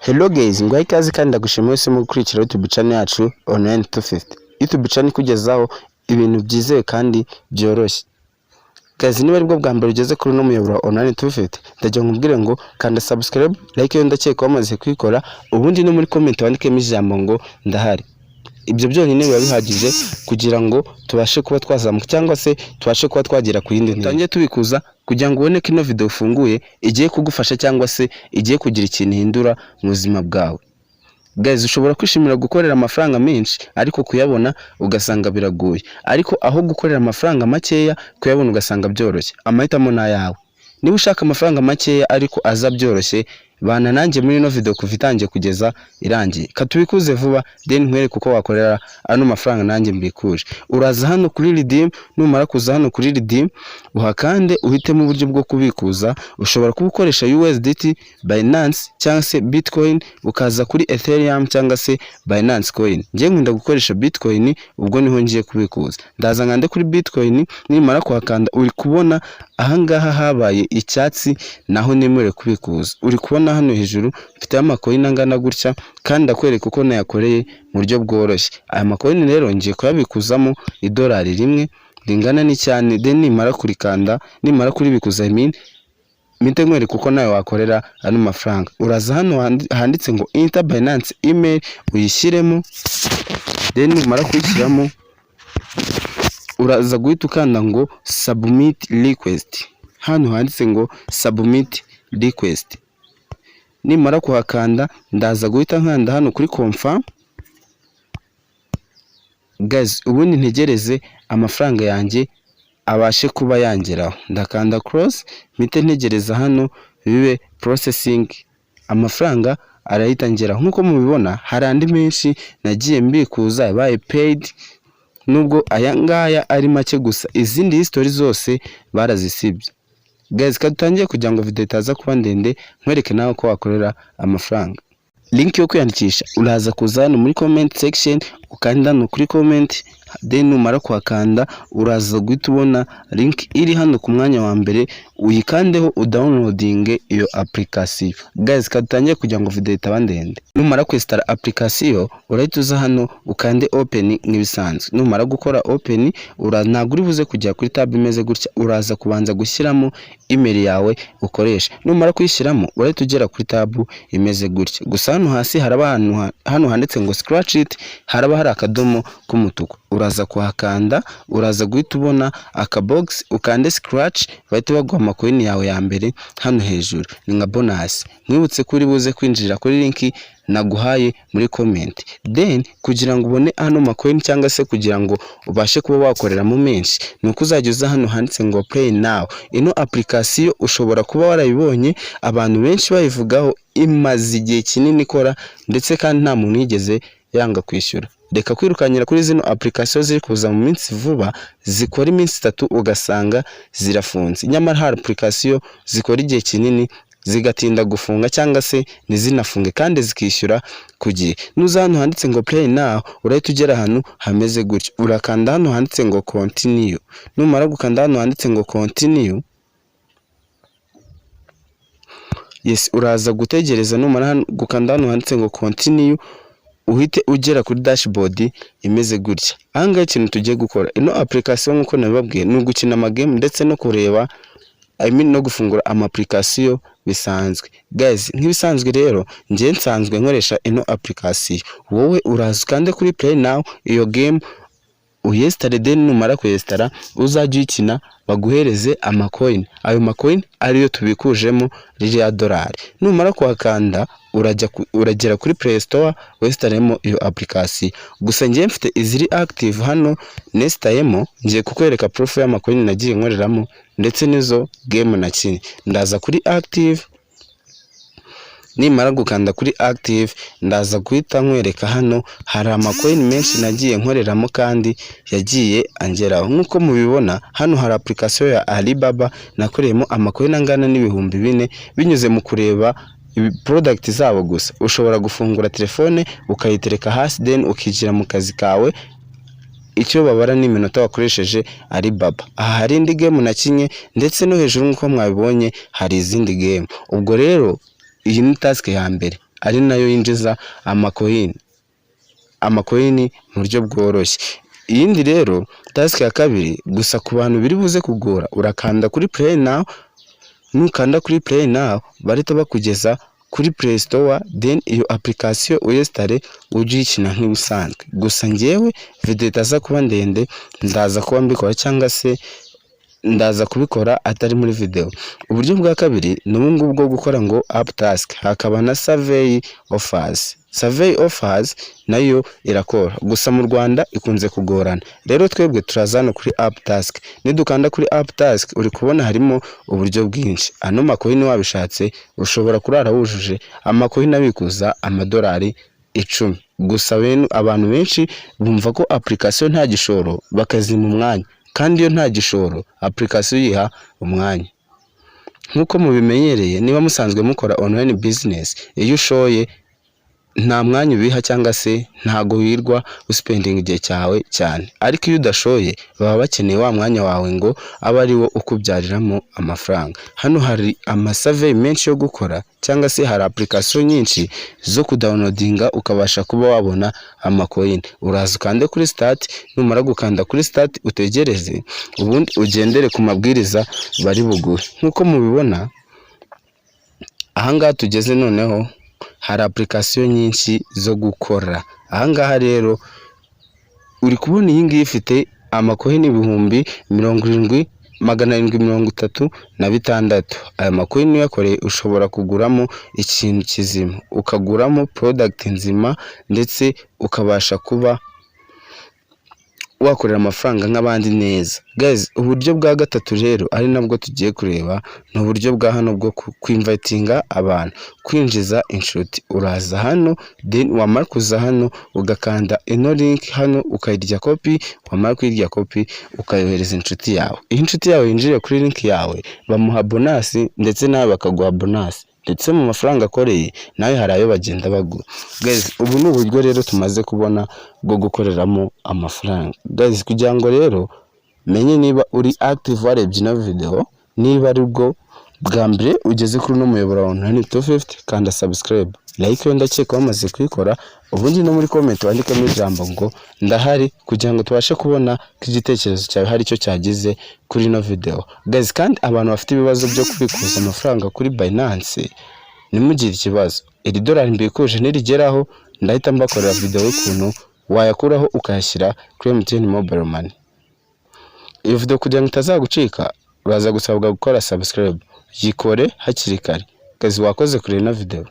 Hello guys, nguhaye ikaze kandi ndagushimiye wese mu gukurikira YouTube channel yacu Online 250. YouTube channel ikugezaho ibintu byizewe kandi byoroshye. Guys, niba aribwo bwa mbere ugeze kuri uno muyoboro wa Online 250, ndagira nkubwire ngo kanda subscribe, like yo ndakeka wamaze kuyikora, ubundi no muri comment wandikemo ijambo ngo "ndahari". Ibyo byonyine biba bihagije kugira ngo tubashe kuba twazamuka cyangwa se tubashe kuba twagera ku yindi ntego. Tutangiye tubikuza kugira ngo ubone ko ino video ufunguye igiye kugufasha cyangwa se igiye kugira ikintu ihindura mu buzima bwawe. Guys, ushobora kwishimira gukorera amafaranga menshi ariko kuyabona ugasanga biragoye. Ariko aho gukorera amafaranga makeya kuyabona ugasanga byoroshye. Amahitamo ni ayawe. Niba ushaka amafaranga makeya ariko aza byoroshye, bana nanjye muri ino video kuva itangiye kugeza irangiye. Katubikuze vuba, then nkwereke uko wakorera ano mafaranga nanjye mbikuje. Uraza hano kuri redeem, numara kuza hano kuri redeem, uhakande uhitemo uburyo bwo kubikuza. Ushobora kuba ukoresha USDT, Binance cyangwa se Bitcoin, ukaza kuri Ethereum cyangwa se Binance Coin. Njye nkunda gukoresha Bitcoin, ubwo niho ngiye kubikuza. Ndaza nkande kuri Bitcoin, nimara kuhakanda uri kubona ahangaha habaye icyatsi, naho nemerewe kubikuza. Uri kubona hano hejuru mfiteho amacoin angana gutya kandi ndakwereka uko nayakoreye mu buryo bworoshye. Aya macoin rero ngiye kuyabikuzamo idolari 1 ringana n'icyane, then nimara kurikanda, nimara kuribikuza, I mean, mpite nkwereka uko nawe wakorera ano mafaranga. Uraza hano handitse ngo "enter Binance email", uyishyiremo, then numara kuyishyiramo uraza guhita ukanda ngo "submit request". Hano handitse ngo "submit request". Nimara kuhakanda ndaza guhita nkanda hano kuri confirm. Guys, ubundi ntegereze amafaranga yanjye abashe kuba yangeraho. Ndakanda close, mpite ntegereza hano bibe processing, amafaranga arahita angeraho. Nk'uko mubibona hari andi menshi nagiye mbikuza yabaye paid, nubwo aya ngaya ari make gusa, izindi history zose barazisibye. Guys, kadutangiye kugira ngo video itaza kuba ndende, nkwereke nawe ko wakorera amafaranga. Link yo kwiyandikisha, uraza kuza hano muri comment section, ukanda hano kuri comment, then numara kuhakanda uraza guhita ubona link iri hano ku mwanya wa mbere, uyikandeho udownloadinge iyo application. Guys, kadutangiye kugira ngo video itaba ndende. Numara kwinstalla application urahita uza hano ukande open nk'ibisanzwe. Numara gukora open, ntabwo uri buze kujya kuri tab imeze gutya, uraza kubanza gushyiramo email yawe ukoresha. Numara kuyishyiramo urahita ugera kuri tab imeze gutya. Gusa hano hasi haraba hano handitse ngo "scratch it", haraba hari akadomo k'umutuku, uraza kuhakanda, uraza guhita ubona akabox, ukande scratch, bahita baguha amacoin yawe ya mbere hano hejuru, ni nka bonus. Mwibutse ko uri buze kwinjira kuri link naguhaye muri comment. Then kugira ngo ubone ano macoin cyangwa se kugira ngo ubashe kuba wakoreramo menshi, ni uko uzajya uza hano handitse ngo "play now". Ino application ushobora kuba warayibonye abantu benshi bayivugaho, imaze igihe kinini ikora ndetse kandi nta muntu yigeze yanga kwishyura. Reka kwirukanyira kuri zino application ziri kuza mu minsi vuba, zikora iminsi 3 ugasanga zirafunze, nyamara hari application zikora igihe kinini zigatinda gufunga cyangwa se ntizinafunge kandi zikishyura ku gihe. Nuza hano handitse ngo "play now", urahita ugera ahantu hameze gutya, urakanda hano handitse ngo "continue". Numara gukanda hano handitse ngo "continue", yes, uraza gutegereza. Numara gukanda hano handitse ngo "continue", uhite ugera kuri dashboard imeze gutya. Aha ngaha ikintu tugiye gukora, ino application nk'uko nabibabwiye ni ugukina amagame ndetse no kureba, I mean, no gufungura ama application bisanzwe. Guys, nk'ibisanzwe rero njye nsanzwe nkoresha ino application. Wowe uraza ukande kuri play now, iyo game uyinstalle, then numara kuyinstalla uzajya uyikina baguhereze amacoin. Ayo macoin ariyo tubikujemo ririya dolari. Numara kuhakanda urajya uragera kuri Play Store winstallemo iyo application. Gusa njye mfite iziri active hano ninstallemo, ngiye kukwereka proof y'amacoin nagiye nkoreramo ndetse n'izo game nakinnye. Ndaza kuri active, nimara gukanda kuri active ndaza guhita nkwereka hano hari amacoin menshi nagiye nkoreramo kandi yagiye angeraho. Nk'uko mubibona hano hari application ya Alibaba nakoreyemo amacoin angana n'4000 binyuze mu kureba product zabo gusa. Ushobora gufungura telefone ukayitereka hasi, then ukinjira mu kazi kawe, icyo babara ni iminota wakoresheje Alibaba. Aha hari indi game nakinye ndetse no hejuru nk'uko mwabibonye hari izindi game. Ubwo rero iyi ni task ya mbere. ari nayo yinjiza amacoin mu buryo bworoshye. Iyindi rero task ya kabiri, gusa ku bantu biri buze kugora, urakanda kuri play now. Nukanda kuri play now, barahita bakugeza kuri Play Store, then iyo application uyinstalle, ujye uyikina nk'ibisanzwe. Gusa njyewe video itaza kuba ndende, ndaza kuba mbikora cyangwa se ndaza kubikora atari muri video. Uburyo bwa kabiri ni ubu ngubu bwo gukora ngo app task, hakaba na survey offers. Survey offers nayo irakora, gusa mu Rwanda ikunze kugorana. Rero twebwe turaza hano kuri app task. Nidukanda kuri app task, uri kubona harimo uburyo bwinshi. Ano macoin wabishatse ushobora kurara wujuje amacoin abikuza $10. Gusa bene abantu benshi bumva ko application nta gishoro, bakazima umwanya, kandi iyo nta gishoro, application yiha umwanya. Nk'uko mubimenyereye, niba musanzwe mukora online business, iyo ushoye nta mwanya ubiha cyangwa se ntago wirwa uspendinga igihe cyawe cyane, ariko iyo udashoye baba bakeneye wa mwanya wawe ngo abe ari wo ukubyariramo amafaranga. Hano hari amasurvey menshi yo gukora, cyangwa se hari application nyinshi zo kudownloadinga ukabasha kuba wabona amacoin. Uraza ukande kuri start. Numara gukanda kuri start, utegereze, ubundi ugendere ku mabwiriza bari buguhe. Nk'uko mubibona ahangaha tugeze noneho, hari application nyinshi zo gukora. Ahangaha rero uri kubona iyi ngiyi ifite amacoin 70,736. Aya macoin uyakoreye ushobora kuguramo ikintu kizima, ukaguramo product nzima, ndetse ukabasha kuba wakorera amafaranga nk'abandi neza. Guys, uburyo bwa gatatu rero ari nabwo tugiye kureba ni uburyo bwa hano bwo kwinvitinga abantu, kwinjiza inshuti. Uraza hano, then wamara kuza hano ugakanda ino link hano, ukayirya copy. Wamara kuyirya copy, ukayohereza inshuti yawe. Iyo inshuti yawe yinjiriye kuri link yawe, bamuha bonus, ndetse nawe bakaguha bonus, ndetse mu mafaranga akoreye nawe hari ayo bagenda baguha. Guys, ubu ni uburyo rero tumaze kubona bwo gukoreramo amafaranga. Guys, kugira ngo rero menye niba uri active warebye ino video, niba ari bwo bwa mbere ugeze kuri uno muyoboro wa Online 250, kanda subscribe, like yo ndakeka wamaze kuyikora, ubundi no muri comment wandikemo ijambo ngo "ndahari", kugira ngo tubashe kubona ko igitekerezo cyawe hari icyo cyagize kuri ino video. Guys, kandi abantu bafite ibibazo byo kubikuza amafaranga kuri Binance, ntimugire ikibazo. Iri dolari mbikuje nirigeraho, ndahita mbakorera video y'ukuntu wayakuraho ukayashyira kuri MTN Mobile Money. Iyo video kugira ngo itazagucika, uraza gusabwa gukora subscribe, yikore hakiri kare. Kazi wakoze kure ino video.